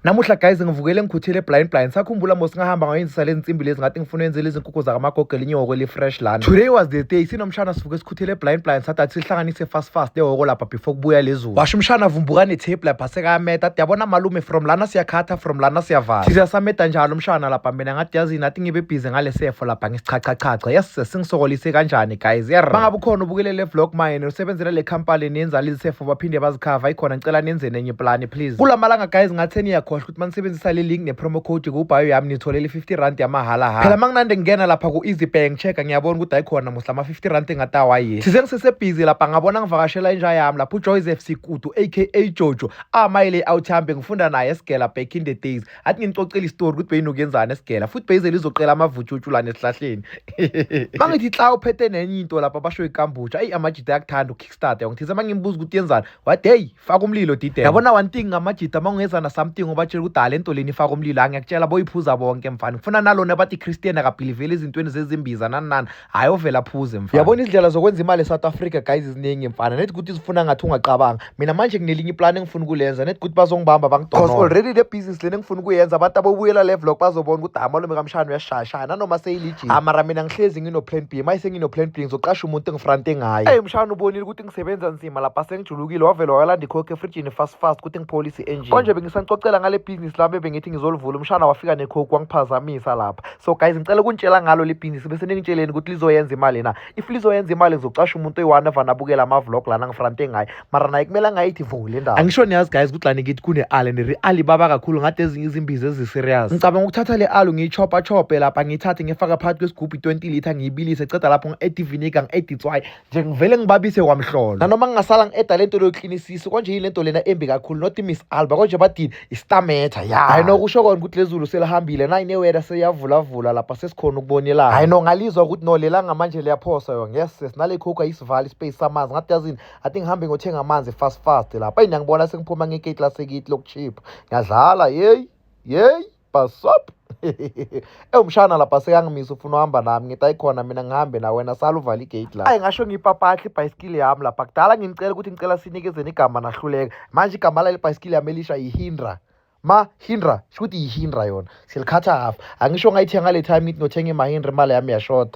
Namuhla guys, ngivukele ngikhuthele blind blind. Sakhumbula mos ngahamba ngayenzisa lezi nsimbi lezi, ngathi ngifuna uyenzela izinkukhu zakamagogo elinye ihhoko eli-fresh lana. Today was the day. Sinomshana sivuke sikhuthele blind blind, sathi athi sihlanganise fast fast ehhoko lapha before kubuya lezulu. Washo umshana vumbuka ne-tape lapha sekayameta, athi yabona malume, from lana siyakhatha, from lana siyavala. Siza sameda njalo umshana lapha. Mina ngathi yazini, athi ngibe busy ngale sefo lapha ngisichachachacha. Yes, singisokolise kanjani guys? Yer, mangabe ukhona ubukele le vlog mine usebenzela le company nenza lezi sefo baphinde bazikhava ikhona, ngicela nenze nenye plan please. Kulamalanga guys, ngathi niyakhohlwa ukuthi manisebenzisa le link ne-promo code ku-bio yami nitholele i-50 rand yamahala ha. Phela manginande ngingena lapha ku-Easy Bank check, ngiyabona ukuthi ayikhona mos lama 50 rand engatawaye. Size ngisesebhizi lapha, ngabona ngivakashela inja yami lapho, uJoseph Sikutu aka Jojo amayile awuthambe ngifunda naye esigela back in the days. Athi nginicocela isitori ukuthi beyinokuyenzani esigela, futhi beyizele izoqela amavutshutshu lana esihlahleni. Mangithi xa uphethe nenye into lapha, basho ikambutsha. Eyi, amajita ayakuthanda ukickstart. Ngithize mangimbuza ukuthi yenzani, wathi hey, faka umlilo dide. Yabona, one thing ngamajita, uma ungezana something ubatshela ukuthi le nto leni ifaka umlilo, angiyakutshela boyiphuza bonke mfana. Ngifuna nalona bathi Christian akabhiliveli ezintweni zezimbiza nani nani, hhayi ovela aphuze mfana. Yabona izindlela zokwenza imali e-South Africa guys ziningi mfana, nethi ukuthi zifuna ngathi ungacabanga. Mina manje kunelinye iplani engifuna ukulenza, nethi ukuthi bazongibamba bangidonole. Cause already le business lena engifuna ukuyenza, abantu abobuyela le vlog bazobona ukuthi amalume kamshana uyashayashaya nanoma seyilijini. Mara mina ngihlezi ngino-plan B. Maye sengino-plan B, ngizoqasha umuntu engifrante ngaye. Eyi, mshana ubonile ukuthi ngisebenza nzima lapha, sengijulukile, wavele wayolanda iCoke efrijini fast fast ukuthi ngipholise i-engine. Konje bengisanicocela ngale business lami ebengithi ngizolivula, umshana wafika neCoke wangiphazamisa lapha. So guys, ngicela ukuntshela ngalo le business bese ningitsheleni ukuthi lizoyenza imali na. If lizoyenza imali, ngizocasha umuntu oyi-one evane abukela ama-vlog lana ngifrante ngaye, mara naye kumele angayithi vu le ndaba. Angisho niyazi guys ukuthi lana ngithi kune-aloe, neri-aloe baba kakhulu ngathi ezinye izimbiza ezi-serious. Ngicabanga ukuthatha le aloe ngiyichopha chophe lapha, ngiyithathe ngifake phakathi kwesigubhu i-20 litre, ngiyibilise, ceda lapho ngi-add vinegar, ngi-add itswayi nje, ngivele ngibabise kwamhlolo. Nanoma ngingasala ngi-eda le nto leyo-clean isisu konje, yini lento lena embi kakhulu? Not Miss Alba konje, badini istametha ya. Hayi no, kusho kona ukuthi lezulu selihambile nayi, neweda seyavulavula lapha, sesikhona ukubona ilanga. Hayi no, ngalizwa ukuthi no lelanga manje liyaphosa yona. Yes, sinale Coke ayisivala ispace samanzi. Ngathi yazini, athi ngihambe ngothenga amanzi fast fast lapha. Eyi, ngiyangibona sengiphuma ngegate lasekithi lokuchipha, ngiyadlala. Yeyi yeyi, basop ewumshana lapha sekangimisa, ufuna uhamba nami. Ngithi ayikhona, mina ngihambe na wena sala uvala igate la. Ayi, ngasho ngiyipapahla ibhayisikili yami lapha. Kudala ngimcela ukuthi ngicela sinikezeni igama, nahluleka. Manje igama lale bhayisikili yami elisha yihindra Mahindra, sho ukuthi yihindra yona silikhatha half. Angisho ngayithenga le time ngithi ngiyothenga iMahindra, imali yami yashoda.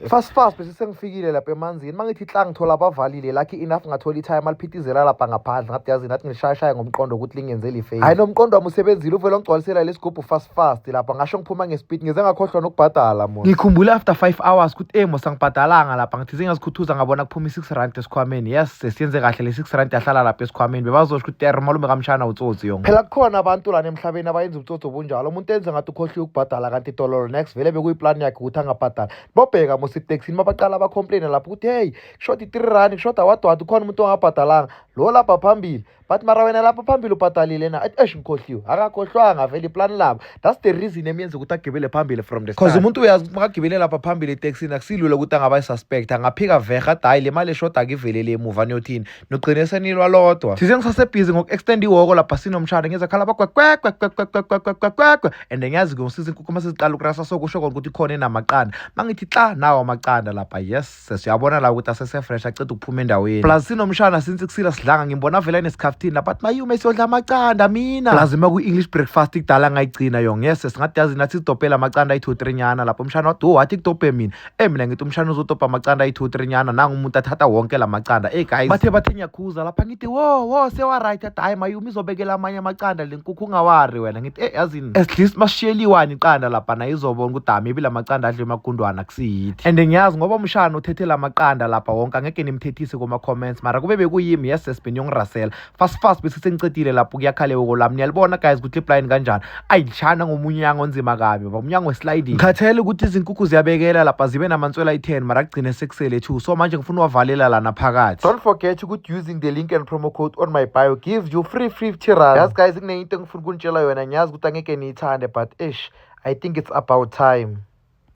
Fast fast bese sengifikile lapha emanzini. Uma ngithi hla, ngithola abavalile. Lucky enough ngathola i-timer liphithizela lapha ngaphandle. Ngathi yazi, nathi ngishayashaya ngomqondo ukuthi lingenzeli ifake. Hhayi, nomqondo wami usebenzile, uvele wangigcwalisela lesigubhu fast fast lapha. Ngasho ngiphuma ngespeed, ngize ngakhohlwa nokubhadala mo. Ngikhumbule after 5 hours ukuthi eh mos angibhadalanga lapha. Ngithi sengiyazikhuthuza, ngabona kuphuma i-6 rand esikhwameni. Yes, sesiyenze kahle, le 6 rand yahlala lapha esikhwameni. Bebazosho ukuthi ter malume kamshana utsotsi yonke. Phela kukhona abantu lana emhlabeni abayenza ubutsotsi obunjalo, umuntu enze ngathi ukhohliwe ukubhadala kanti tololo next vele bekuyiplani yakhe ukuthi angabhadali. Bobheka mos etekisini, mabaqala bacomplaina lapho ukuthi hey, kushoda i-3 rand, kushoda wadwadi, ukhona umuntu ongabhadalanga lo lapha phambili. But mara wena lapha phambili ubhadalile na? Athi eish, ngikhohliwe. Akakhohlwanga vele, iplani labo. That's the reason emiyenza ukuthi agibele phambili from the start, cause umuntu uyazi ukuthi makagibele lapha phambili etekisini akusilula ukuthi angaba i-suspect, angaphika vehe athi hayi, le mali eshoda akivelele emuva. Niyothini? Nogcine senilwa lodwa. Size ngisasebhizi ngoku-extend ihhoko lapha sinomshana, ngizakhala bagwegwegwegwegwegwegwegwegwe. And ngiyazi ngiyosiza inkukhu uma seziqala ukurasa, so kusho kona ukuthi ikhona enamaqanda. Mangithi xa, nawo amaqanda lapha. Yes, sesiyabona la ukuthi asese-fresh, aceda ukuphuma endaweni. Plus sinomshana since kusila sidlanga, ngimbona vele enesikhaftini lapha, athi mayume siyodla amaqanda. Mina plus uma kwi-English breakfast kudala ngayigcina yong. Yes, singathi yazi nathi sidobhela amaqanda ayi-2 3 nyana lapho. Umshana wathi, oh, wathi kudobhe mina. Mina ngithi umshana uzodobha amaqanda ayi-2 3 nyana, nangu umuntu athatha wonke la maqanda. Ey guys, bathe ngiyakhuza lapha, ngithi wo wo, sewa-right. Athi hayi mayume, izobekela amanye amaqanda le nkukhu, ungawari wena. Ngithi eh yazini, at least masishiyeliwani iqanda lapha naye izobona ukuthi ah, maybe la maqanda adliwe emagundwana kusiyithi. And ngiyazi ngoba umshana uthethe la maqanda lapha wonke, angeke nimthethise kuma-comments, mara kube bekuyimi, yes, sesibheniyongirasela fast fast. Bese sengicedile lapho kuyakhala ehhoko lami. Niyalibona guys ukuthi liblind kanjani. Ayilishana ngomunyango onzima kabi baba, umnyango wesliding. Ngikhathele ukuthi izinkukhu ziyabekela lapha zibe namanswela ayi-10, mara kugcine sekusele 2, so manje ngifuna uwavalela lana phakathi. Don't forget ukuthi using the link and promo code on my bio gives you free 50 rand. Yazi guys, kunenye into engifuna ukunitshela yona. Ngiyazi ukuthi angeke niyithande, but ish, I think it's about time.